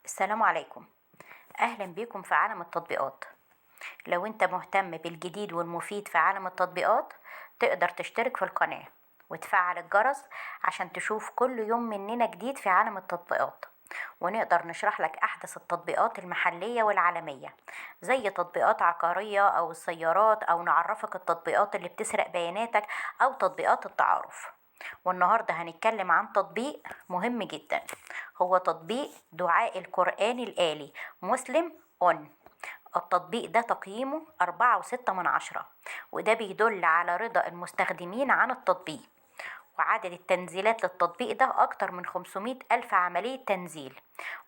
السلام عليكم، أهلا بكم في عالم التطبيقات. لو أنت مهتم بالجديد والمفيد في عالم التطبيقات تقدر تشترك في القناة وتفعل الجرس عشان تشوف كل يوم مننا جديد في عالم التطبيقات، ونقدر نشرح لك أحدث التطبيقات المحلية والعالمية زي تطبيقات عقارية أو السيارات، أو نعرفك التطبيقات اللي بتسرق بياناتك أو تطبيقات التعارف. والنهاردة هنتكلم عن تطبيق مهم جدا، هو تطبيق دعاء القرآن الآلي مسلم أون. التطبيق ده تقييمه 4.6 من 10، وده بيدل على رضا المستخدمين عن التطبيق. وعدد التنزيلات للتطبيق ده أكتر من 500 ألف عملية تنزيل،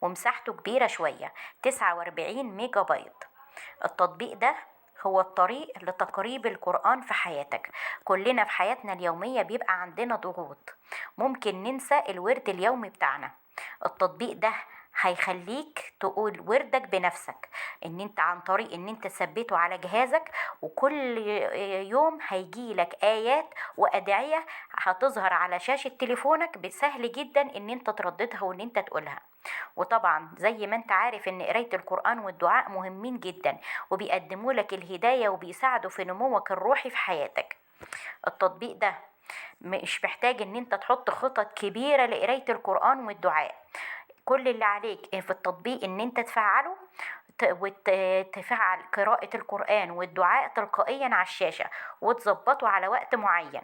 ومساحته كبيرة شوية 49 ميجا بايت. التطبيق ده هو الطريق لتقريب القرآن في حياتك. كلنا في حياتنا اليومية بيبقى عندنا ضغوط، ممكن ننسى الورد اليومي بتاعنا. التطبيق ده هيخليك تقول وردك بنفسك، ان انت عن طريق ان انت تثبته على جهازك، وكل يوم هيجيلك ايات وادعية هتظهر على شاشة تليفونك، بسهل جدا ان انت ترددها وان انت تقولها. وطبعا زي ما انت عارف ان قراية القرآن والدعاء مهمين جدا، وبيقدموا لك الهداية وبيساعدوا في نموك الروحي في حياتك. التطبيق ده مش محتاج ان انت تحط خطط كبيرة لقراية القرآن والدعاء. كل اللي عليك في التطبيق ان انت تفعله وتفعل قراءة القرآن والدعاء تلقائيا على الشاشة، وتظبطه على وقت معين،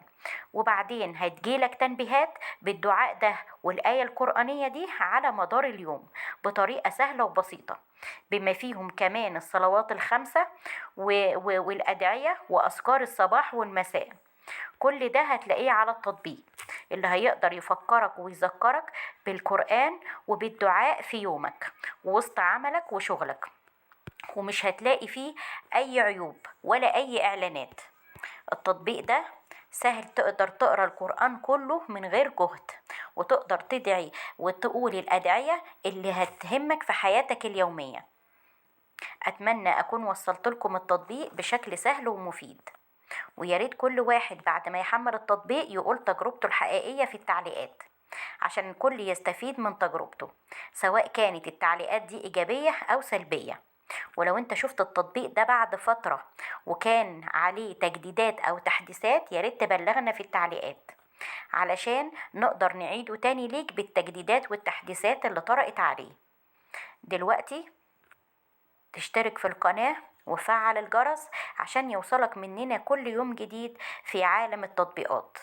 وبعدين هتجيلك تنبيهات بالدعاء ده والآية القرآنية دي على مدار اليوم بطريقة سهلة وبسيطة، بما فيهم كمان الصلوات الخمسة والأدعية وأذكار الصباح والمساء. كل ده هتلاقيه على التطبيق اللي هيقدر يفكرك ويذكرك بالقرآن وبالدعاء في يومك ووسط عملك وشغلك، ومش هتلاقي فيه أي عيوب ولا أي إعلانات. التطبيق ده سهل، تقدر تقرأ القرآن كله من غير جهد، وتقدر تدعي وتقول الأدعية اللي هتهمك في حياتك اليومية. أتمنى أكون وصلت لكم التطبيق بشكل سهل ومفيد، ويا ريت كل واحد بعد ما يحمل التطبيق يقول تجربته الحقيقية في التعليقات عشان الكل يستفيد من تجربته، سواء كانت التعليقات دي إيجابية أو سلبية. ولو انت شفت التطبيق ده بعد فترة وكان عليه تجديدات أو تحديثات يا ريت تبلغنا في التعليقات علشان نقدر نعيده تاني ليك بالتجديدات والتحديثات اللي طرأت عليه. دلوقتي تشترك في القناة وفعل الجرس عشان يوصلك مننا كل يوم جديد في عالم التطبيقات،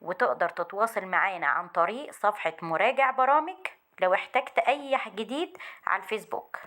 وتقدر تتواصل معانا عن طريق صفحة مراجع برامج لو احتجت أي جديد على الفيسبوك.